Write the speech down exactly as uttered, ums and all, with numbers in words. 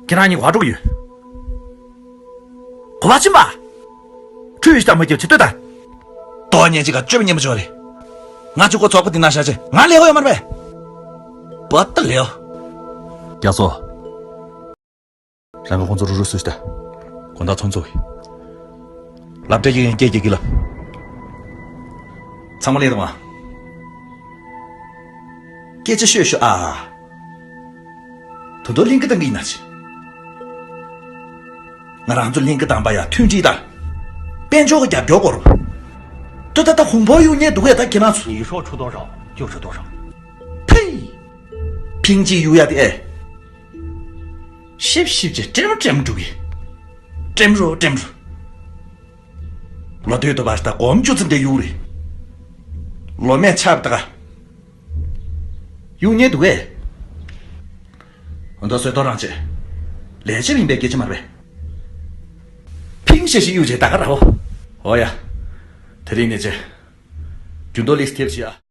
ཁྱེད་རང་གཉིས་ག་འགྲོ་གི་ཡོད། གོ་བ་ཕྱིན་པ། ཁྲུས་ཞིག་དང་མ་རྒྱབ་ཆེ་ལྟོས་དང་། ལྟོ་ཉན་ཅིག་ག་སྤྱོད་པ་ཉན་པ་ཅོ་རེད། ང་ཚོ་ཀོ་ཚོགས་པ་འདི་ན་བཞག་ཅིག་ང་ལས་ཧོ་ཡོད་མ་རེད་པས། བ་ཏི་ལེའོ། རྒྱ་མཚོ། རང་གི་ཁོང་ཚོ་རུ་རུ་སུས་ཏེ། དགོང་དག་ཚོང་ཚོགས་ཀྱི། སློབ་གྲྭའི་སྐད་ཀྱི་ལབ། ཚང་མ་ལས་དང་བ། སྐད་ཆ་ཤོད་ཤོད་ཨ། ད་དུང་གླིང་ག་དང་གི་ཡིན་ན་ཅི། ང་རང་ཚོ་གླིང་ག་དང་པ་ཡ་མཐུན་སྒྲིལ་དང་། དཔལ་འབྱོར་གྱི་རྒྱབ་སྐྱོར་སྐོར། ད་ད་ད་ཧུང་པོ་ཡུ་ཉེ་འདུག་གས་ད་ཁྱེད་རང་ཚོ། 你说出多少就是多少。 ཕེ། ཕིང་ཅི་ཡུ་ཡ་དེ་ཨེ། ཤིབ་ཤིབ་ཅེ་ཀྲེམ་ཀྲེམ་འདུག་གི། ཀྲེམ་རོ་ཀྲེམ་རོ། ལོ་དུས་དུ་བ་ད་གོམ་བཅུ་ཙམ་དེ་ཡུག་རེད། ལོ་མེད་ཆབ་ད་ག་ཡུག་ཉེ་འདུག་གས། འོ་ད་སོས་ཏོ་རང་བྱེད། ལས་བྱེད་ཡིན་པའི་སྐད་ཆ་མ་རེད། ཕིང་ཤེ་ཤི་ཡུག་བྱེད་ད་ག་ར་ཧོ། ཨོ་ཡ། དེ་རིང་ནས་བྱེད། རྒྱུན་དུ་ལིས་ཐེབས་བྱེད་ཨ།